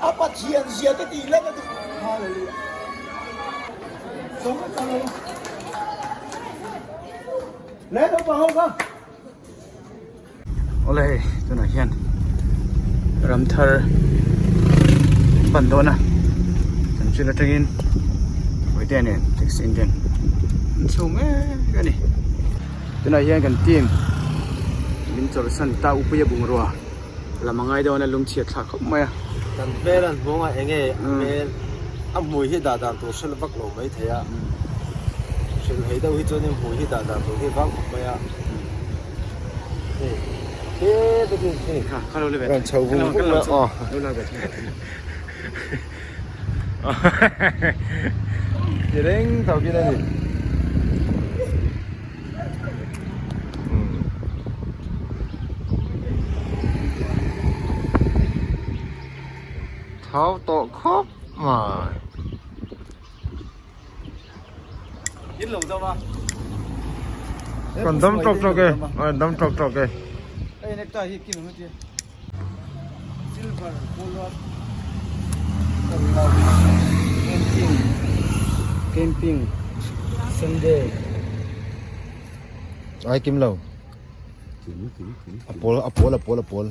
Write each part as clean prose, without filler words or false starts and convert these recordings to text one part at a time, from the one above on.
A Pathian zia te tih lan a duh. Hallelujah. Le naupang ho kha. Awle hei tunah hian ramthar pan dawn a kan thil atangin Puitea nen taxi in an chho mek a ni tunah hian kan team min chawlhsan ta upuia bungrua lam a ngai dawn a lungchhiat thlak khawp mai a. Kan hmel an hmawng a enge a hmel a hmui hi dah dan tur hrilh vak lo mai thei a hrilh hei deuh hi chuanin hmui hi dah dan tur hi vang khawp mai a hei te te hi rawn chho vung vung a aw ti reng tho khi a ni. Thau tawh khawp mai. Kan dam tawk tawk e, kan dam tawk tawk e. Silver Polo Camping Camping Sunday Ai kim lo. A pawl a pawl a pawl a pawl.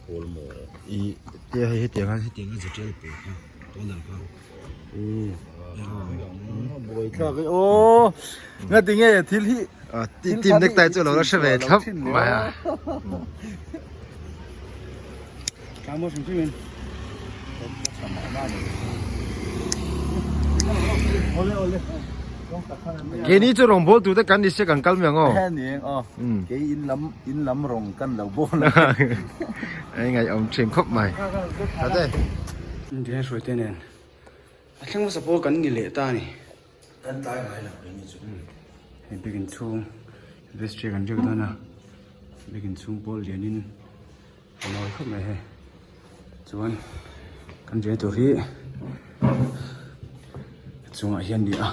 Pawl maw. I te hei hetiang khan hetiang a zirtir a pawl kha pawl ang kha. Buai thlak e aw. Ngati nge thil hi Team necktie chu lo la hre ve thlap mai a. Keini chu rawngbâwl tute kan ni sia kan kal mai ang aw. Kei in lam in lam rawng kan lo bawl a. Ei ngaihawm thin khawp mai. Tate. India hruaite nen a thleng hmasa pawl kan ni leh ta a ni. Kan tlai ngai lo keini chu. Hei biakin chhung vestry kan riak dawn a biakin chhung pawh lianin a mawi khawp mai hei chuan kan riah tur hi a chungah hian ni a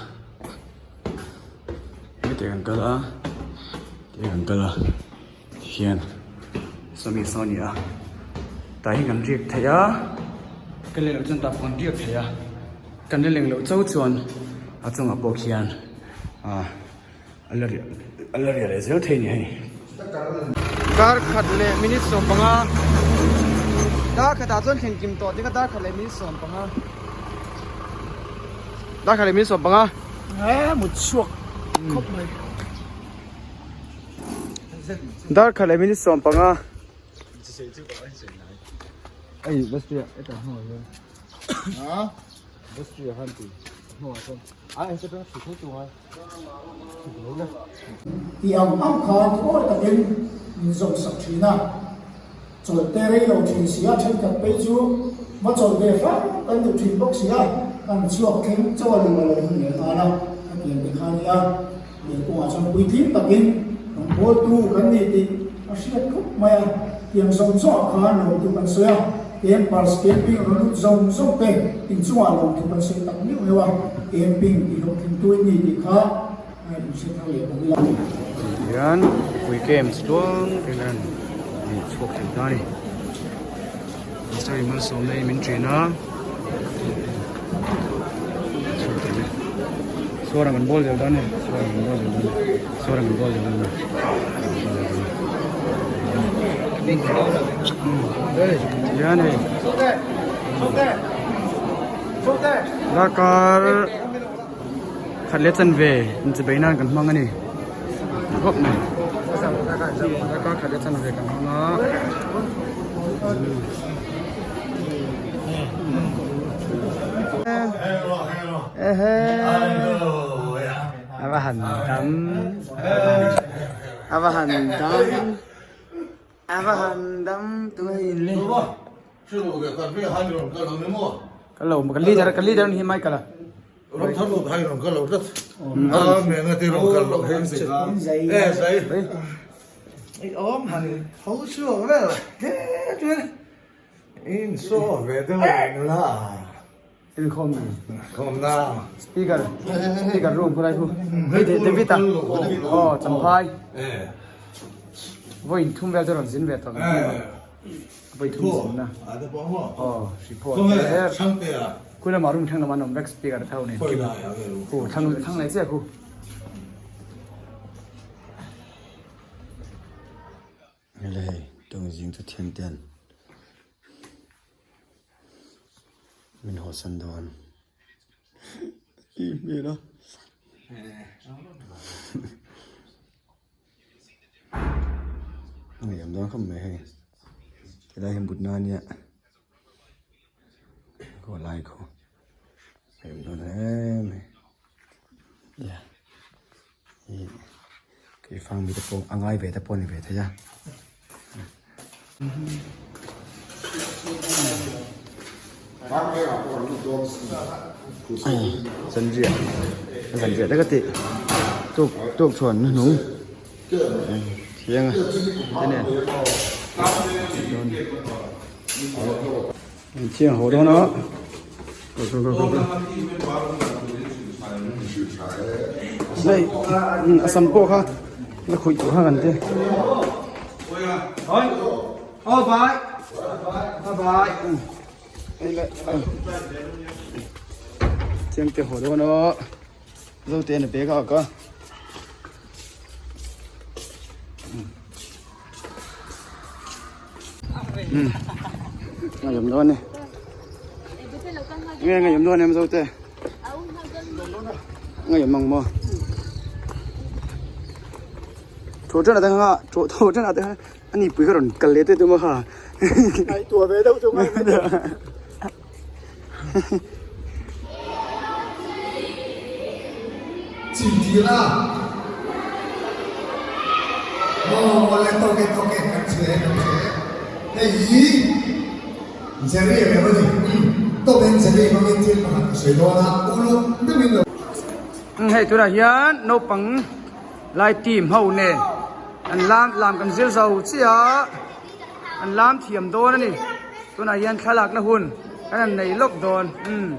heti kan kal a heti kan kal a tihian sawmi saw a ni a tah hian kan riak thei a kan leh loh chuan tah pawh kan riak thei a kan la leng loh chauh chuan a chungah pawh khian ah a la riah a la riah leh zel thei a ni hei. Dar khat leh minute 15 dar khatah chuan thlen kim tawh tikha dar khat leh minute 15 dar khat leh minute 15 e mut chhuak khawp mai. Dar khat leh minute 15 Ei bus te eta hnuai hian a bus te han ti hnuai chuan a en te pawh thei tu ngai Ti ang ang khan awi takin min zawm sak thin a, chawlh te rei lo thin si a, thenkhat phei chu va chawlh ve hrang kan duh thin bawk si a, kan chhuak thleng chaw a lu a lo hun leh nghal a, a tiang te kha nia, Liankungah chuan puitling takin kan bawltu kan ni tih a hriat khawp mai a, tiang zawng zawngah khan lawmtu kan sawi a, campers camping rawn lut zawng zawng te inchungah lawmtu kan sawi tak meuh meuh a, camping tihlawhtlingtu in ni tih kha inhre thar leh bawk ila. Tihian mipui games tluang eng an ni chhuak thei ta a ni. Pastor in malsawmna in min ṭin a. Suarang kan bawl zel dawn e suarang kan bawl zel dawn e suarang kan bawl zel dawn e tihian hei darkar khat leh chanve inchibei nan kan hmang a ni khawp mai darkar khat leh chanve kan hmang a. Ava han dam ava han dam ava han dam tu hei in le ka lo ka leader ka leader ni hi mai kala Inkhawm na speaker speaker room khulai khu hei David a aw champhai vawiin thum vel chu rawn zin ve tawh vawi thum zin na aw hriphaw khu lamah room thleng lamah an awm vek speaker tho nen khu thlang thlang leh chiah khu. Hei hei tawngzing chu thian ten min haw san dawn i hmel a ngeiawm dawn khawp mai hei helai hi mutna ania khaw lai khaw ngeiawm dawn hle mai yeah. Ih keifang mi te pawh a ngai ve te pawh a ni ve thei a. Zanriah zanriah te ka tih tuk tuk chhuan hnuhnung thiang a te nen thiang haw dawn a. Hei a sam pawh kha la khuih tawh kha kan ti. Chiang te haw dawn aw Zote an bag a ak a. Ngaiawm dawn e. Nge ngaiawm dawn em Zote? Ngaiawm ang maw? Tho tana te kha tho tho tana te kha ani pui kha rawn kal leh te tu maw kha. Ngaihtuah ve deuh chu ngai mai. Chimtir a Aw le tawk e tawk e kan hria e kan hria e hei hi Jerry a rem a ni tawp in Jerry hmangin thil pakhat ka sawi dawn a uluk deuhin lo Hei tunah hian naupang lai team ho nen an lam lam kan zir zo chiah a. An lam thiam dawn a ni. Tunah hian thlalakna hun kan han nei lawk dawn. Umm.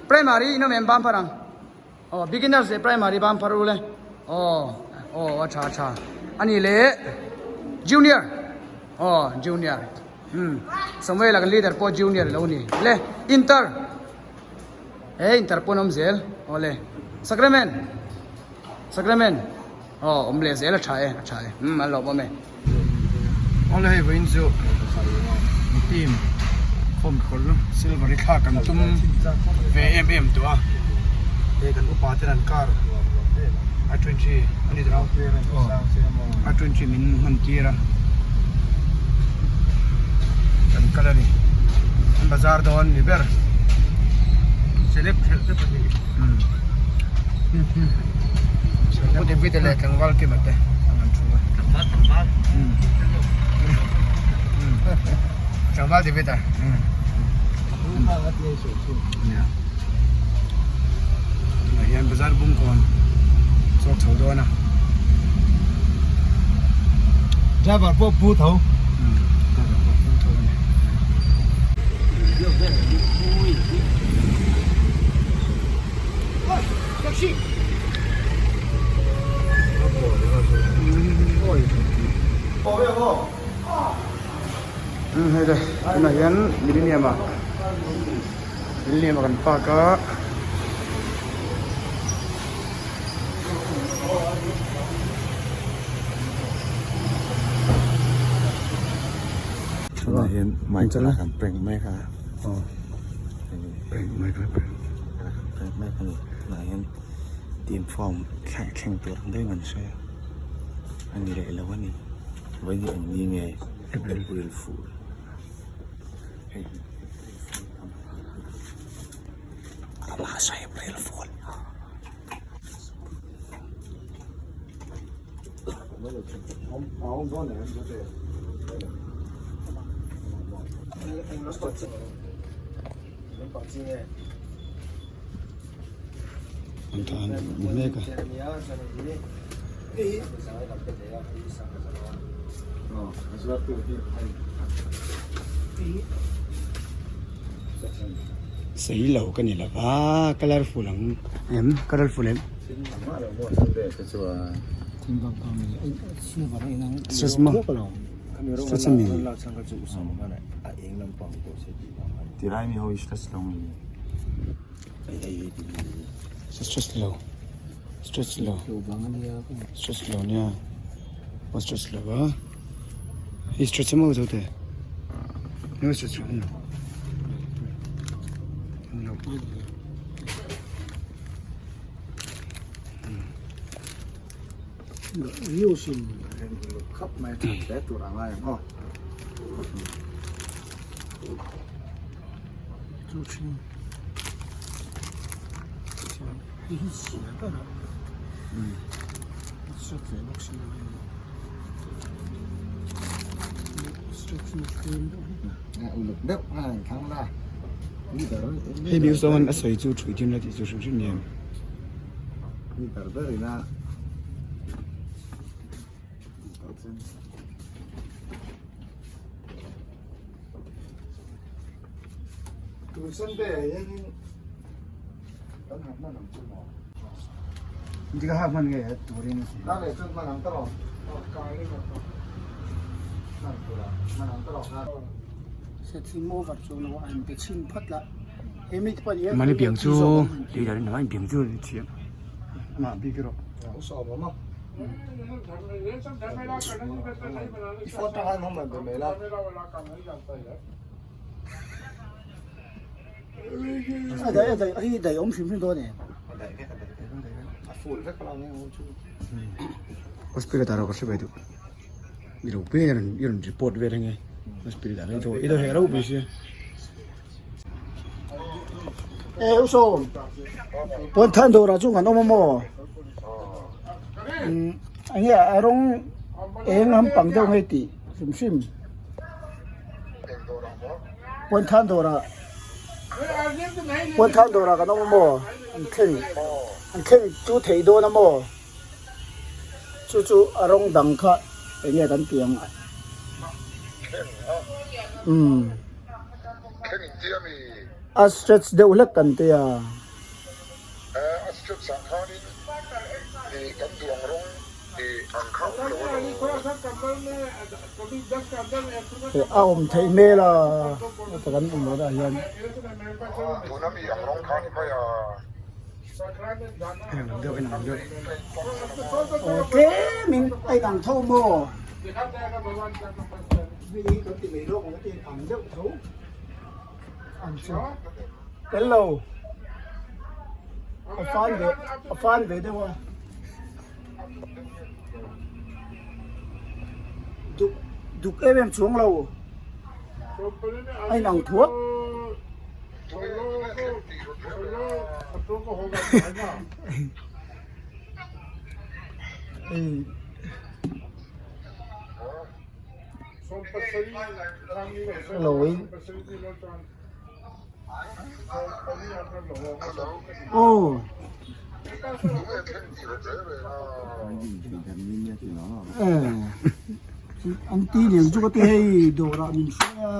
Primary in awm em bam phar ang? Aw beginners leh primary bam phar u le. Aw aw a tha a tha. A ni leh junior. Aw junior. Umm. Samuel-a kan leader pawh junior a lo ni. Le inter. He inter pawh an awm zel. Aw le. Sacrament. Sacrament. Aw awm leh zel a tha e a tha e umm an lawm awm e. Awle hei vawiin chu team form kawr silver hi thlak kan tum ve em em tawh a hei kan upa ten an car a twenty a ni tawh a twenty min hman tir a kan kal a ni an bazar dawn ni ber celeb khelh te pahnih umm. Pu David-a leh tlangval Kima te an rawn thu a. Tlangval tlangval. Tlangval David-a. Tunah hian bazar bungkawn chawk chho dawn a. Driver pawh pu tho. Driver pawh pu tho a ni. Hei le tunah hian millennium ah millennium ah kan park a Tunah hian Michael a kan prank mek a prank Michael prank prank mek a ni tunah hian team form thleng thleng tur ang deuhin an hre a ni leh lo a ni vawiin hi eng ni nge April fool hei hi April fool a sawi April fool. Mek a. Sei lo ka ni lova colourful ang em colourful em. Stress maw stress ami stress lo stress lo stress lo nia aw stress lo a hei stress emaw zo te emaw stress lo ania. Hei mi zawng a sawi chu thui dim la tih chu hrim hrim ni em? Mani piang chu tui dar in a piang chu thiam amah bik erawh. Hospital ah ka hre ve duh i lo peng a i rawn report vel ange hospital ah i lo heh ropui sia. E u sawm pawn than dawrah chu kan awm a maw enge a rawng eng lampang deuh nge tih hrim hrim. Puanthan dawrah Puanthan dawrah kan awm a maw an thleng an thleng chu theih dawn a maw chu chu a rawng dang kha eng nge kan tih ang umm a stretch deuh hlek kan tia. A awm theih hmel a heta kan awm loh ah hian. Aw tlem in a inang tho maw hei hi kan ti mai lawk ang a ti ang deuh tho ang chu tel lo a fan ve a fan ve deuh a. Duk duk em em chuang lo a inang thuak. Lawin. Aw. An ti lian chu ka ti hei dawrah min hruai a.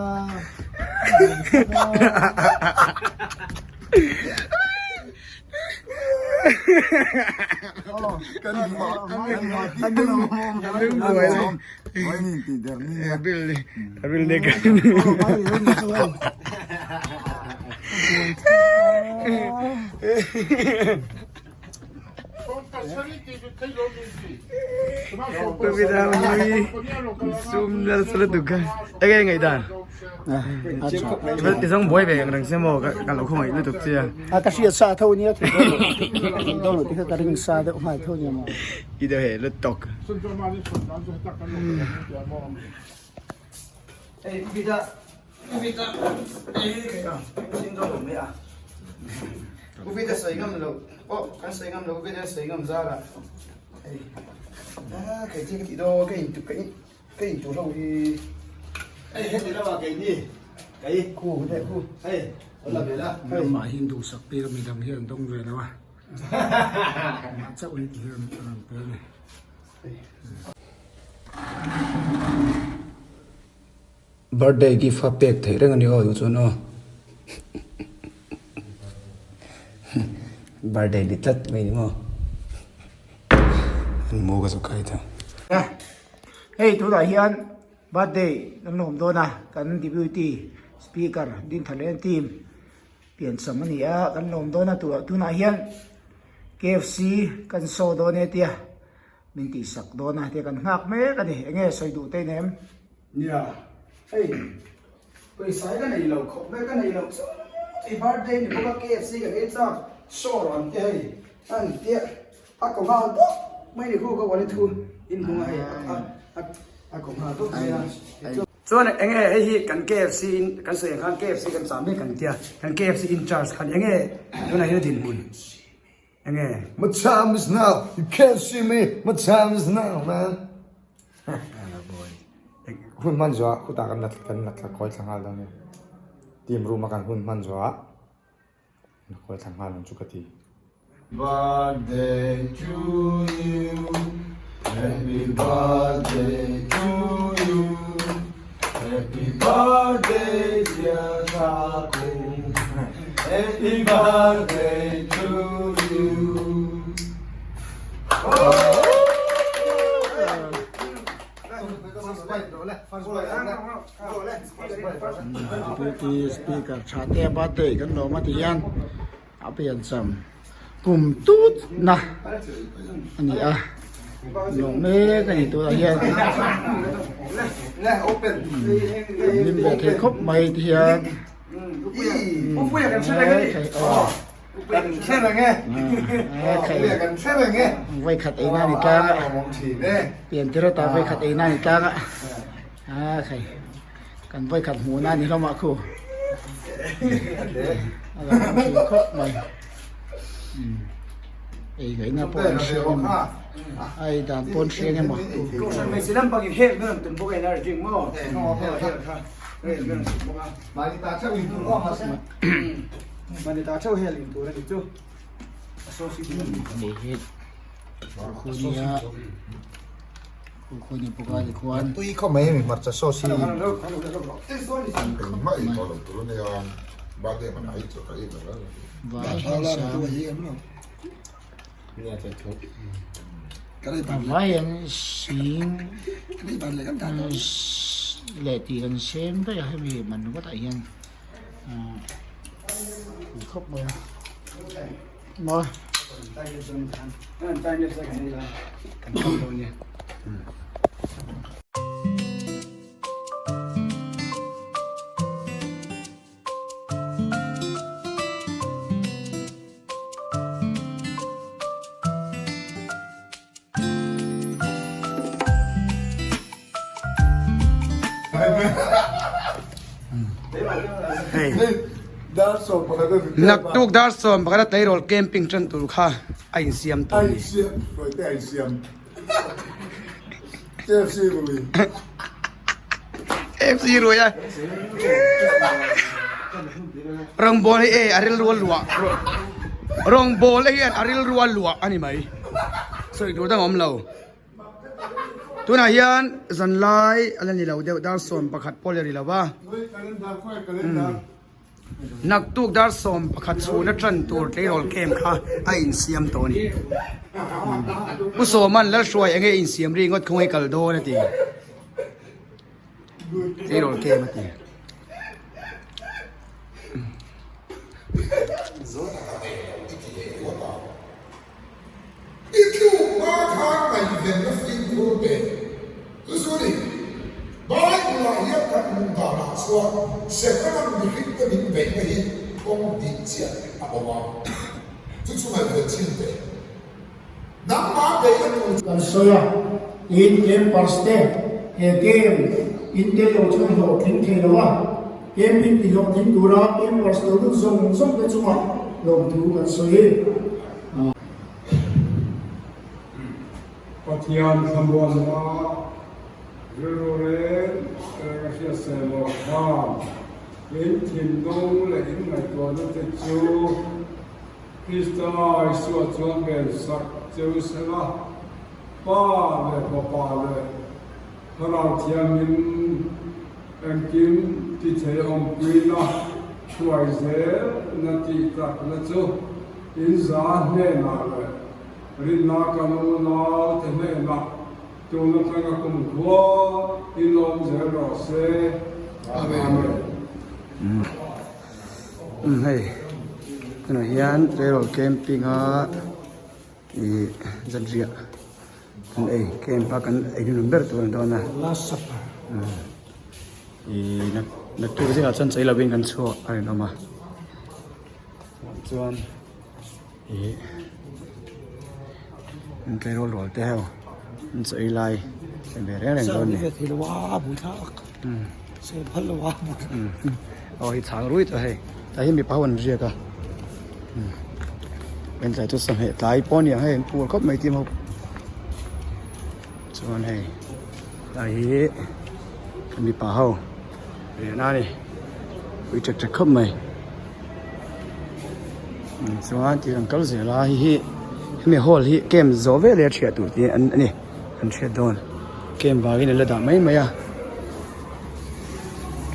A ka hriat sa tho nia thei dawn lo thei dawn lo te kha ka ring sa deuh nghal tho nia maw. I deuh heh lutuk. Ei Ubita Ubita ei kai a sin dawn lo mai a Ubita sawi ngam lo pawh kan sawi ngam lo Ubita sawi ngam zar a ei a kai che ka tih dawn ka in ka in Ka in tur ho hi Hei heti lamah kei ni kei Khu hu deh khu Hei an la ve la Amah hi duhsak tir a midang hi an dawng ve lo a amah chauh hi ti hian a rawn pe a ni. Birthday gift kha pek theih reng a ni aw duh chuan aw. Birthday ni tlat mai ni maw. An mu ka chu kai ta. Hei tunah hian birthday kan lawm dawn a, kan Deputy Speaker Dinthalen team piancham a ni a, kan lawm dawn a tunah hian KFC kan show dawn e tia min tihsak dawn a tia kan nghak mek a ni, enge sawi duh te nem? Nia, hei pawisa hi ka nei lo khawp mai, ka nei lo chu i birthday ni bawk a KFC kan ei chak show rawn tia hei a ni tia a ko nghal dawk mai ni khu ka uan i thu in hmung a hei a ko nghal dawk mai a. Chuan enge hei hi kan KFC in kan sawi ang khan KFC kan chah mek kan tia kan KFC in charge khan enge tunah hian a dinhmun enge. My time is now, you can't see me, my time is now man. Hun hman zuah khutah kan la kan la thla kawi thla nghal dawn nia. Team room a kan hun hman zuah la kawi thla nghal ang chu ka ti. Birthday to you, happy birthday to you, happy birthday dear Thakum, happy birthday to you. Deputy Speaker tha te birthday kan lawm a ti hian a piancham kum tut na a ni a lawm mek a ni tunah hian an hlim ve thei khawp mai ti hian Vawikhat eina a ni tlang a, piantir ata vawikhat eina a ni tlang a, a khai kan vawikhat hmuhna a ni hlawm ah khu a lo awm thin khawp mai ei ngaihna pawh an hria emaw a ei dan pawh an hria emaw. Tui khaw mai hmarcha sauce hi Vai an sing leh tih kan sem daih a hemi man ringawtah hian Ni khawp mai a maw. Naktuk dar 11 a tleirawl camping tan tur kha a insiam tawh a ni. KFC rui a Rawngbawl hi e a rilru a luah Rawngbawl hian a rilru a luah a ni mai sawi tur dang a awm lo tunah hian zanlai a la ni lo deuh dar 11 pawh a la ri lo va. Naktuk dar 11 chhuna tan tur tleirawl camp kha a insiam tawh a ni. Pu Sawman Lalhruai enge insiam ri ngawt khawngaih kal dawn a ti. Tleirawl camp a ti. I tluk hma khan ngaihvenna fimkhur teh. Chu chu ni, Bible-ah hian kan hmuh danah chuan Setana mihringte min beihna hi kawng hnih chiah a awm a. Chu chu ngaihven chin teh. Nangmah beihna tur chu. Kan sawi a, tin campers te he game in tel lo chuan hlawhtling thei lo a, camp in ti hlawhtling tura campers lo lut zawng zawng te chungah lawmthu kan sawi. Pathian thlamuanna rilru reng reng a hriat seh loh khan in thinlung leh in ngaihtuahna te chu Krista Isua chuan vensak cheu sela, Pa leh Fapa leh Thlarau Thianghlim engkim ti thei awmpuina hruai zelna tih takna chu. In za hnenah leh rinna kan unaute hnenah tun atanga kum khua in awm zel rawh se. Amen. Umm hei tunah hian tleirawl camping a ih zanriah kan ei camp a kan ei hnuhnun ber tur a ni dawn a Last supper ih naktuk zingah chuan chei lovin kan chhuak a rinawm a chuan ih an tleirawl rual te ho an chaw ei lai en ve reng reng dawn a ni. Aw hei chhang rui tawh hei tlai hi mipa ho an riak a en tlai chu sawhmeh tlai pawh a ni ang hei an puar khawp mai team ho chuan hei tlai hi mipa ho riahna a ni pui ṭek ṭek khawp mai chuan thil an kal zel a hei hi hemi hall hi camp zawh veleh a ṭhiah tur tih a ni. Kan hriat dawn camp vangin an la dah mai mai a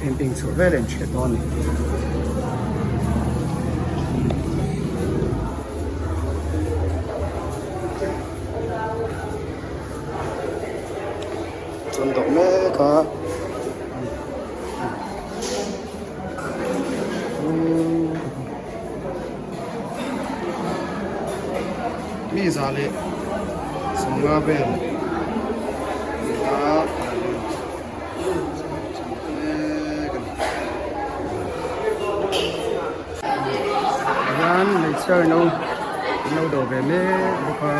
camping chhuah vel an hriat dawn a ni. Chuan dawh mek a. Mi za leh sawmnga vel a hian hmeichhia in lo in lo dawh ve mek bawk a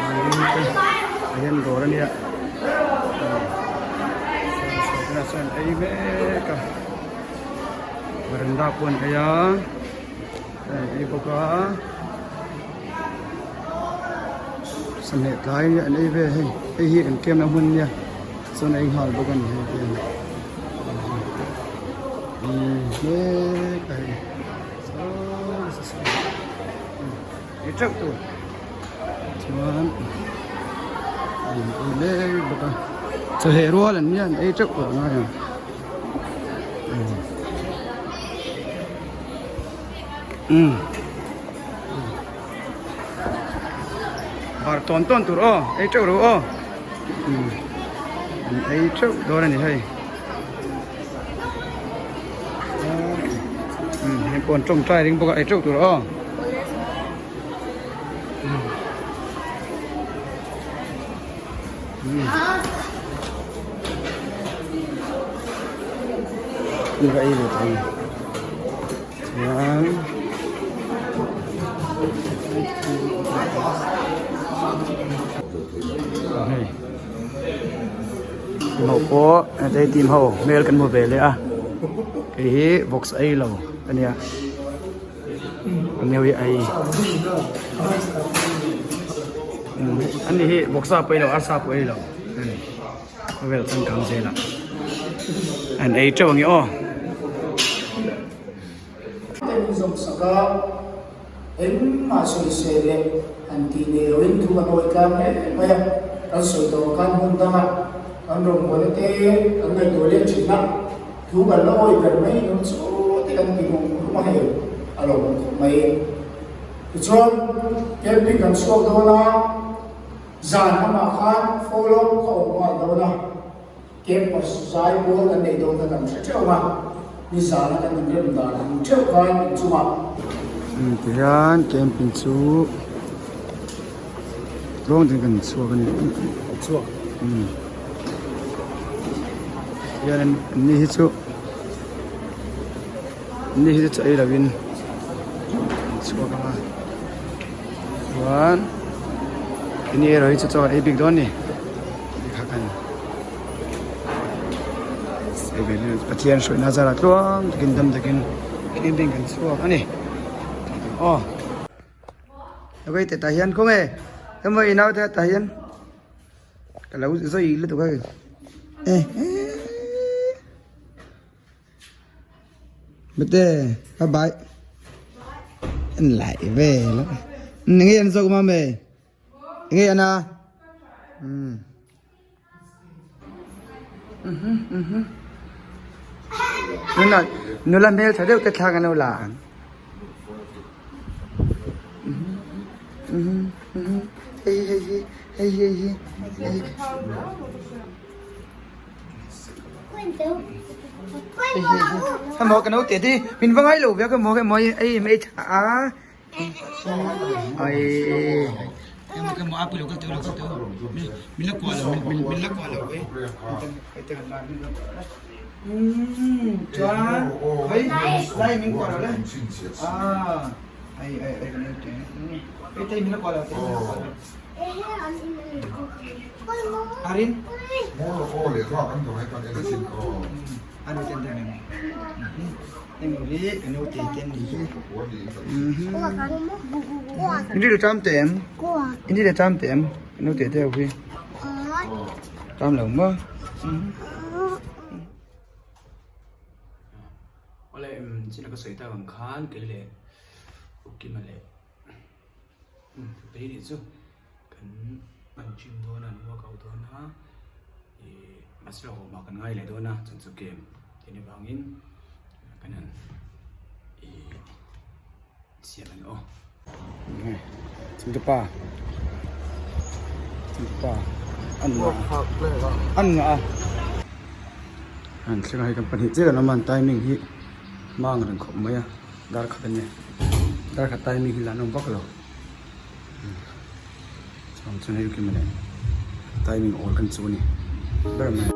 ah hian dawr a nia chuan ei mek a. Veranda pawh an ei a an ei bawk a sawmhnih tlai an ei ve hei hei hi kan camp na hmun nia chuan a ei nghal bawk a ni hei te umm mek a hei ei teuh tur chuan an ei mek bawk a chawheh rual an nia an ei teuh tur a ngai ang. Bar tawn tawn tur aw ei teuh ro aw an ei teuh dawn a ni hei heng pawh an tawngtai ring bawk a ei teuh tur aw. Ka ei ve tawh ang chuan hei team ho pawh hei team ho hmel kan hmu ve leh a hei hi box ei lo a nia. Ani hi vawksa pawh ei lo arsa pawh ei lo khawvel changkang zelah an ei teuh ang e aw. Te min zawm sak a, engmah sawisel leh han tih nei loin thu kan awi tlang hle mai a, kan sawi tawh ang khan hmun danga kan rawngbawlna te kan ngaihtuah leh thin a. Thu kan la awi ber mai dawn chu te kan ti rum rum a hei a lo awm khawp mai. Tichuan camping kan chhuak dawn a, zan lamah khan follow up ka awm nghal dawn a, campus zai pawl kan nei dawn kha kan hre theuh a, nizana kan inrem dan ang theuh khan inchungah. Tihian camping chu tluang takin kan chhuak a ni. Chhuak. Hian an ni hi chu an ni hi chu ei lovin an chhuak ang a chuan keini erawh hi chu chaw kan ei bik dawn a ni kha kan Pathian hruaina zarah tluang takin dam takin camping kan chhuak a ni aw. Awite tah hian khawnge emaw i naute tah hian. Ka lo zui lutuk hei eh Mate bye bye an lại về lắm nghe anh dâu mà mày nghe anh à ừ nula nula mel tha deuh te thlang an lo la ang. Hei hi hei hi hei hi hei hi hei hi. Hei maw ka naute te min va ngai lo ve a ka maw ka maw ei mai tha a ai ka maw a pui lo ka teu lo ka teu min la kuah lo min min la kuah lo ve chuan hei lai min kuah lo le a ai ai ai ka naute hei te min la kuah lo te min la kuah lo Arin Ini le tam te em Ini le tam te em Nu te te hui Tam lo mo Ole china ka soi ta ang khan ke le ukima le Tei nih chu kan an gym dawn a an workout dawn a ih mahse a hawhmah kan ngai leh dawn a chuan chu game tih ni vangin kan han ih siam ang aw. Chungte pa chungte pa an ngah a an ngah a an thleng a hei kan pahnih chiah kan awm a an timing hi hmang reng khawp mai a. Dar khat a nia dar khat timing hi lan awm vak lo chuan chuan hei kim nen timing awl kan chu a ni ber mai.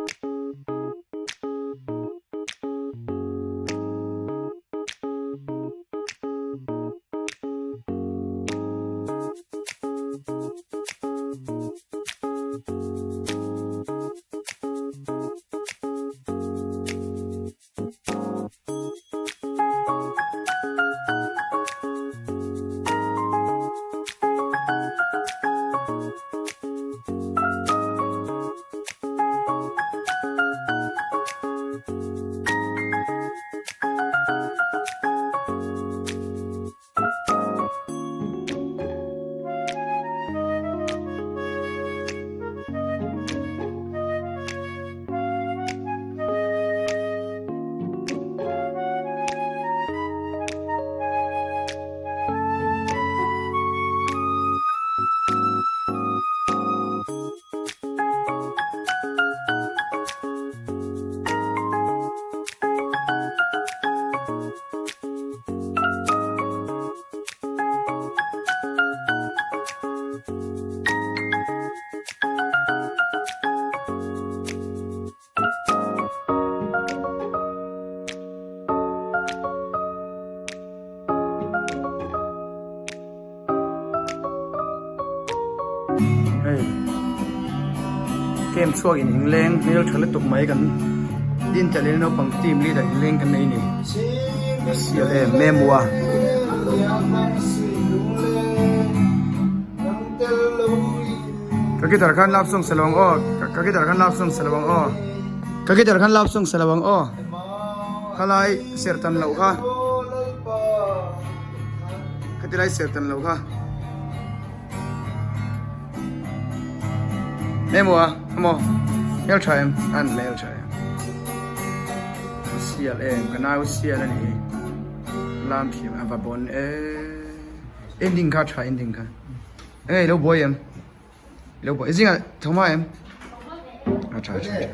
Hei camp chhuak in inleng hmel tha lutuk mai kan din tel in naupang team leader inleng kan nei a ni sial em memo a. Ka guitar khan love song sa lo ang aw ka guitar khan love song sa lo ang aw ka guitar khan love song sa lo ang aw khalai serh tan loh kha khatilai serh tan loh kha Memo a emaw hmel tha em an hmel tha em sial em ka nau sial a ni lam thiam a va bawn e ending kha tha ending kha enge ilo buai em ilo buai zingah tho hma em a tha tha tha.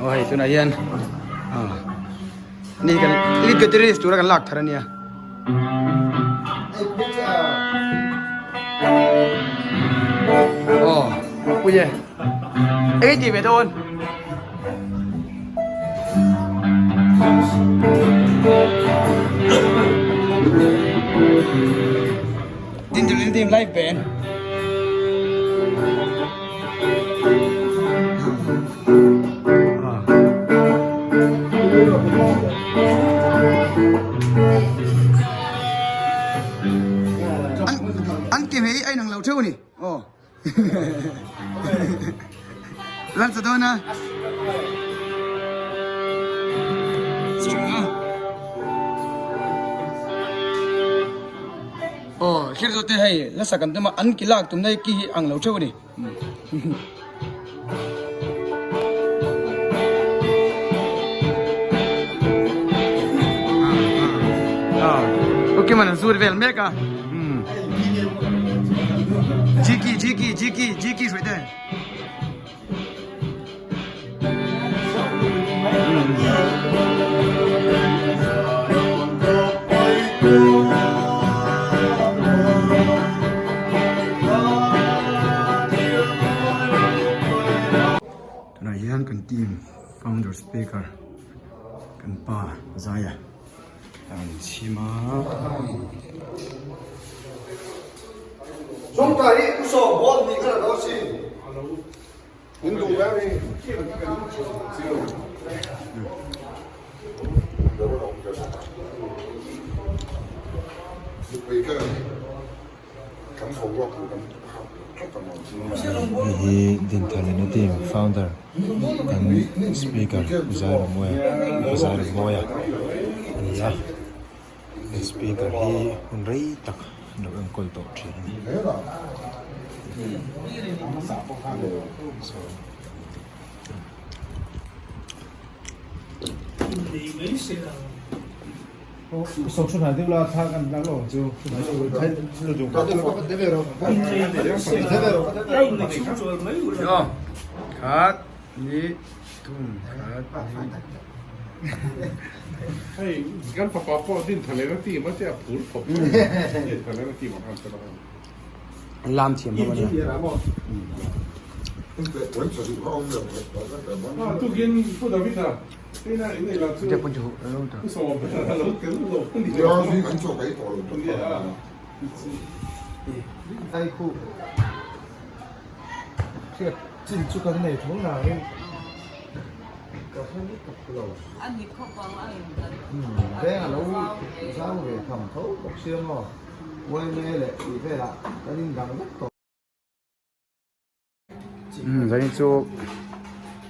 Aw hei tunah hian ni kan lead guitarist tura kan lak thar ania. Aw pui e eng ti ve dawn. Din din din live band. An ke hei ai nang lo theu ni. Oh. Lan sa dawn a. String a. Oh, thlir zawh te hei la sak an tum a an ki lak tum na ki hi ang lo theuh a ni. Okay man an sur vel mek a. Jiki jiki jiki jiki hruai te. Tunah hian kan team founder speaker kan pa Zaia a rawn chhim a. Hei hi Dinthalena team founder kan speaker Pu Zairamawia Pu Zairamawia a ni a he speaker hi hun rei tak an lo enkawl tawh thin a ni. Khat ni thum khat ni. Hei kan fapa pawh din tha leh na team a tia phur khawp mai din tha leh na team ang khan ka la. An lam thiam hlawm a nia. Tukin Pu Davida Zanin chu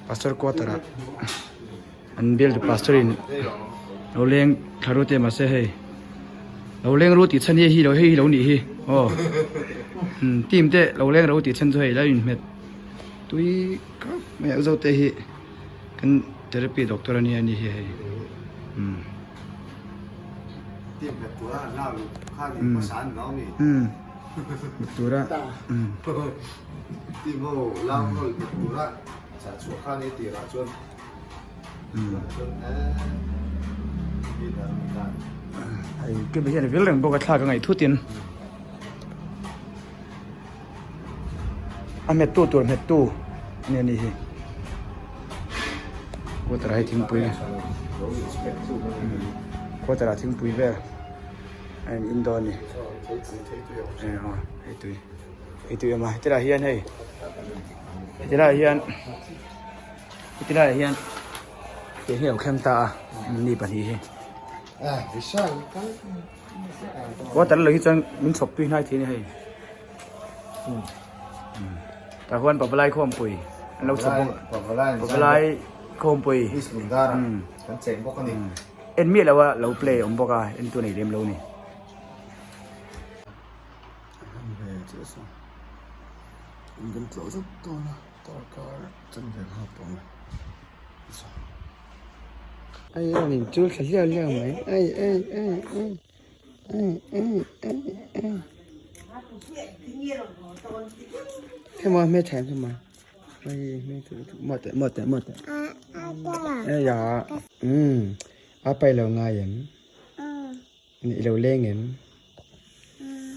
pastor quarter ah an bial pastor in lo leng thla ru te mahse hei lo leng ru tih chhan hi hei lo hei hi lo nih hi aw team te lo leng ro tih chhan chu hei la inhmet tui khawp mai a zo te hi kan therapy doctor ania ni hi hei umm. Tura hei kemi hian vil reng bawk a thla ka ngaih thut in a hmet tu tur hmet tu ania ni hi quarter ah hi thingpui quarter ah thingpui vel. A in in dawn a ni hei tui hei tui a awm a hetilai hian hei hetilai hian hetilai hian tih hi a lo thleng ta a ni pahnih hi water lo hi chuan min chhawp tui hnai thei a ni hei tah huan pavalai khawmpui an lo chhawp bawk pavalai khawmpui En miah lo a lo play awm bawk a en tu nei lem lo ni. Ai a rawn inchul thla hliau hliau mai ai ai ai ai ai ai ai ai hema hmeltha em hema. A pai lo ngai em i lo leng em.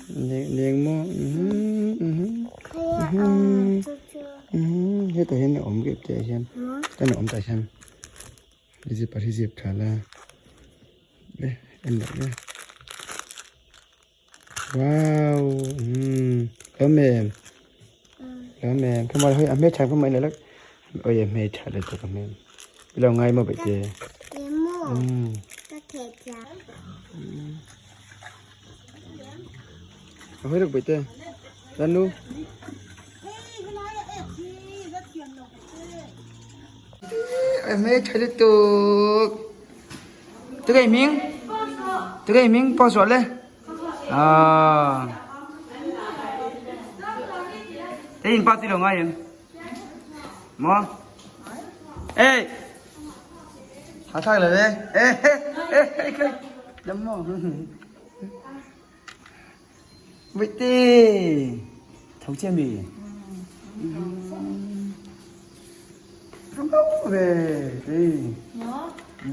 Leng maw? Hetah hian a awm rep teh ah hian kan awm tah hian zip ah hi zip tha la le en loh le wow lawm em lawm em khawmai hei a hmeltha khawmai la oi a hmeltha le tuk a hmel i lo ngai maw baihte a hawi ruk baihte Lanu a hmeltha lutuk tu cái miếng tu cái miếng bao sọ le à thế in bao tiêu ngay em mà ê thả thang lại đây ê ê ê ê đấm mò Vậy tê thấu che mì không có về đi ừ.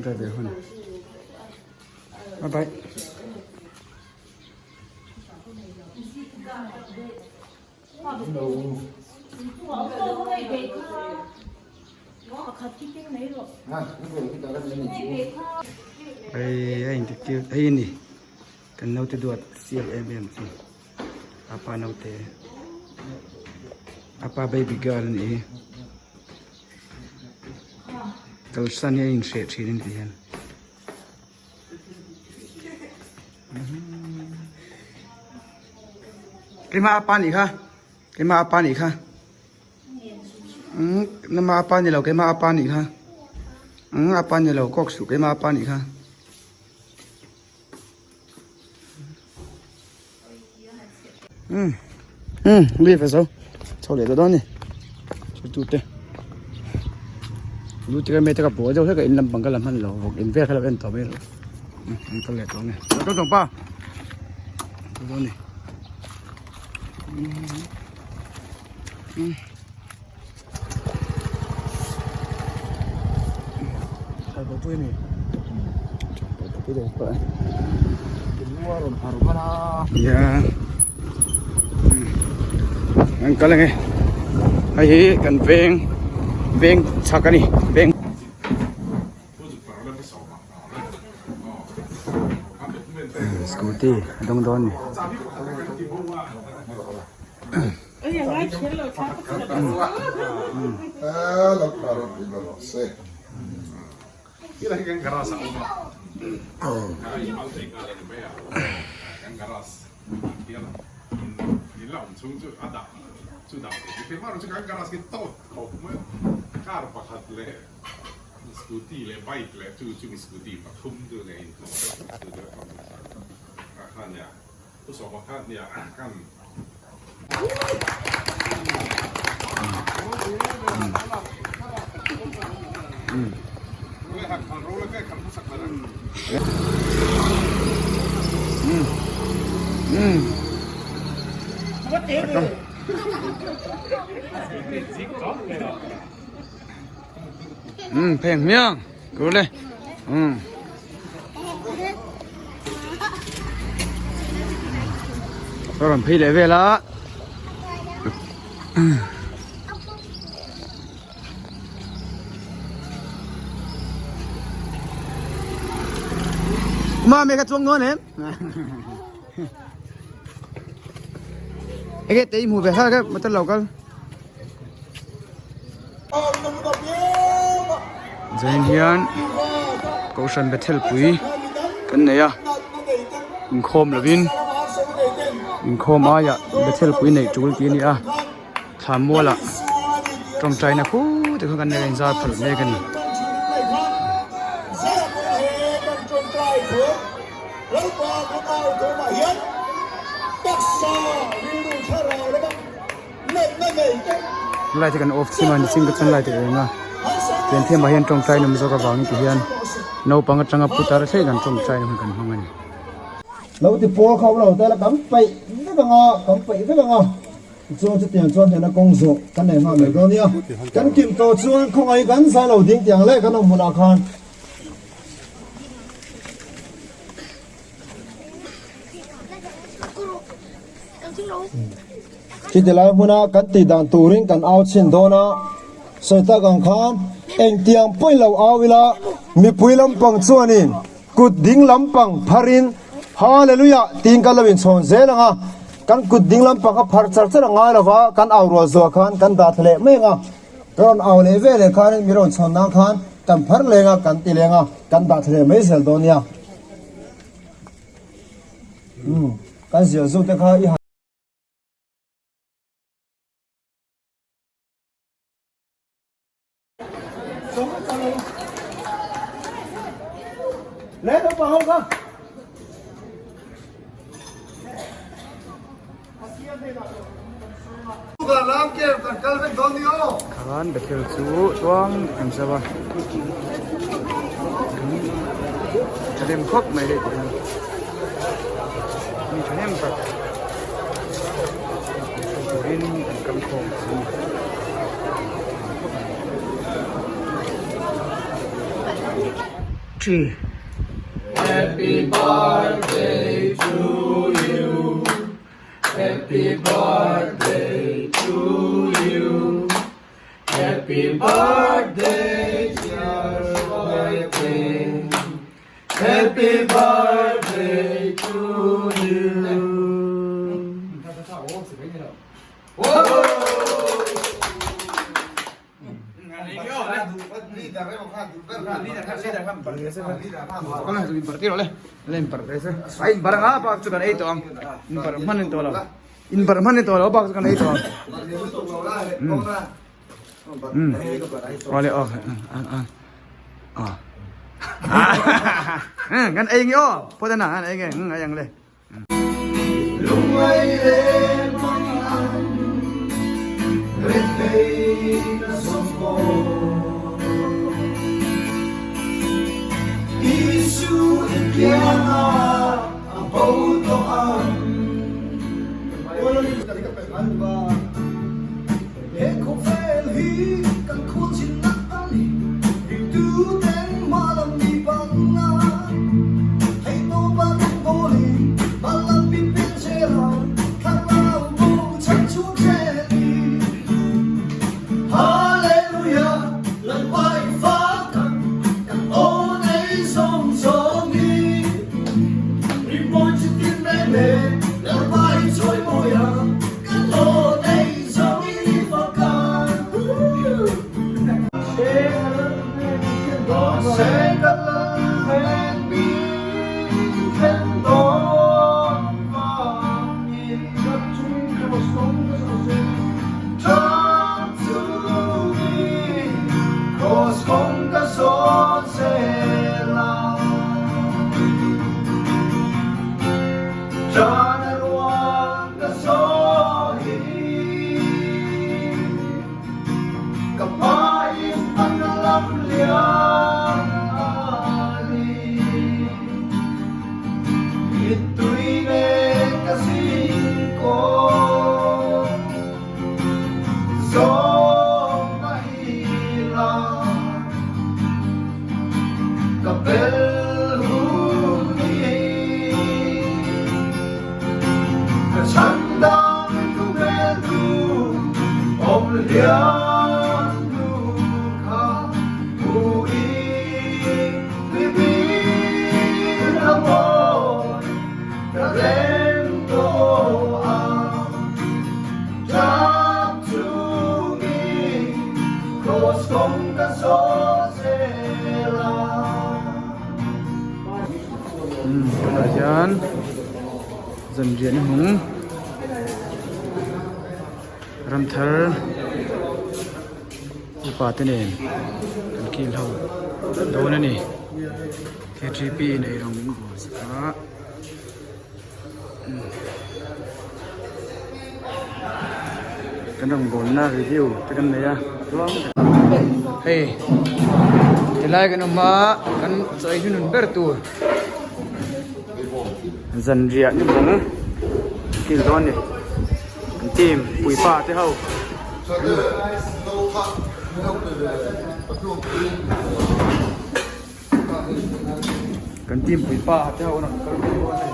Ra về hơn. Bye bye. Hei a inti cute hei a ni kan naute duat sial em em chu apa naute apa baby girl a ni hi kalsan hi a inhreh thin a ni ti hian. Keimah apa nih kha keimah apa nih kha umm nama apa ni lo keimah apa nih kha umm apa ni lo kawk suh keimah apa nih kha umm umm lift a zo chho leh ta dawn a ni chu tute lu te me te ka pawl deuh hlek a in lampang ka la hman lo vawk in vel kha lo en tawh mai rawh an kal leh tawh a ni tawng tawng pa kal dawn a ni Yeah. An kal ange hei hi kan veng veng chhak a ni veng scooty a dawng dawn a ni. Phei ang hmiang kul e Ka rawn phei leh vel a Mami ka chuang nuan em Ege te i hmu ve kha ke motor lo kal Zain hian Kohhran Bethel pui kan nei a inkhawm lovin inkhawm aiah Bethel pui neih tul tih a ni a thla mualah tawngtaina khu te kha kan nei a inzar phalh mek a ni. Light hi kan off chim a nichin ka chuan light a eng a pian thiamah hian tawngtai nawm zawk avangin ti hian naupang atanga putar thleng kan tawngtai na hun kan hmang a ni. Lo ti pawl kha awm lo te la kan peih vek ang a, kan peih vek ang a. Tichuan chutiang chuan hnehna kawng zawh kan nei nghal mai dawn nia. Kan kim tawh chuan khawngaih kan zai lo ding tiang leh kan awm hmunah khan. Chiti lai hmuna kan tih dan turin kan au chhin dawn a, sawi tak ang khan engtiang pawhin lo au ila mipui lampang chuanin kut ding lampang pharin Hallelujah tiin kan lo inchhawn zel ang a, kan kut ding lampang kha phar char char a ngai lova kan au rual zuah khan kan dah thla leh mai ang a, ka rawn au leh ve leh khanin mi rawn chhawn nan khan kan phar leng a, kan ti leng a, kan dah thla leh mai zel dawn nia. Umm kan ziah zuk te kha i han. Khan Bethel chu chuang kan zau a thahnem khawp mai hei tih hian mi thahnem tak turin an kal khawm a ni. Tree. Happy birthday to you. Happy birthday to you. Happy birthday dear birthday. Happy birthday to you. Kan ei nge aw phawt a na an ei nge ai ang le. Tunah hian zanriahna hnung ramthar upa te nen kan kil ho dawn a ni ktp in eirawng min buai sak a. Kan rawngbawlna review te kan nei a chuan hei helai kan awm a kan chaw ei hnunun ber tur zanriah ni bawng kil dawn a ni. Team puipa te ho. Kan team puipa te ho an rawn kal ve dawn a ni.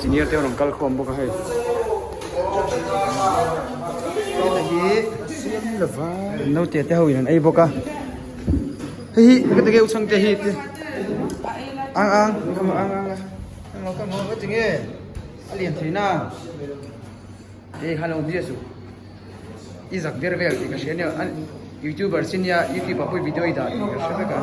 Senior te rawn kal khawm bawk a hei. Heta hi naute te ho in an ei bawk a. Hei hi ka ti nge u chhangte hi te. Ang ang ang ang ang ang ang ka ti nge a lian thei na. Hei khan lo zia suh. I zak der vel tih ka hria nia an youtuber sin nia youtube ah pawh video i dah tih ka hre vek a.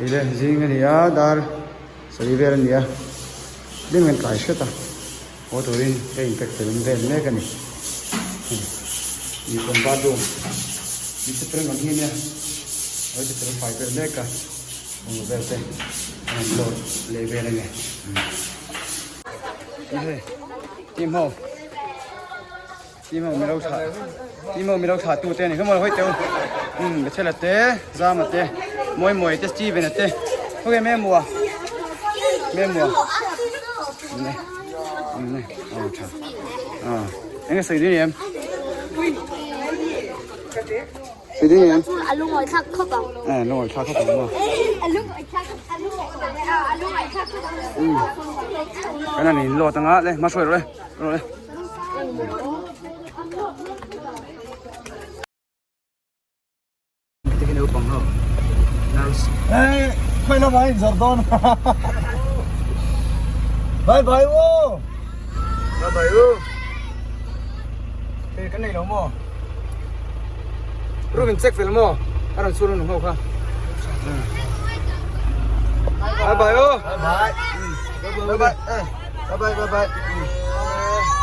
Eile zing a ni a dar sarih vel a ni a hlim kan tlai hret a haw turin ka in pack fel vel mek a ni ih kawn bathroom mi te fel ang hi ania a lo ti fel fai vel mek a bungraw vel te a rawn load leh vel a ni hei team ho. Timo milo thlah Timo milo thlah tu te ani hlawm a hawi teu um Bethel te Zama te Mawi Mawi te Steven te okay me mua me mua ne ne oh tha ah enge sawi ding em sawi ding em a lungawi thlak khawp ang eh lungawi thlak khawp ang maw a lungawi thlak a lungawi thlak khawp ang kan han in lawt anga le hma hruai rawh le rawh le Hey, khawi lamah in zawrh dawn Bye bye u Bye bye u Hey, kan nei lo maw Room in check fel maw a rawn chhur nung ho kha Bye bye u Bye bye Bye bye Bye bye bye bye.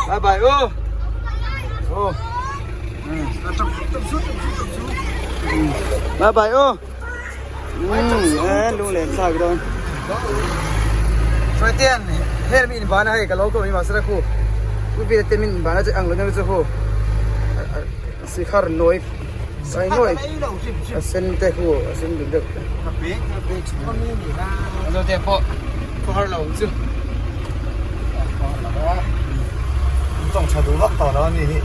Bye bye ô. Ô. Bye bye ô. Ừ, lung len thlak dawn. Hruai ten hel mi in bana hei ka lo ko mi ma sara khu. Ku vi te min bana che ang lo na chu khu. Sikhar noi sai noi. A sen te khu a sen deuh deuh. Zo te pawh khawhar lo ang chu. Tawng tha duh vak tawh lo a ni hi.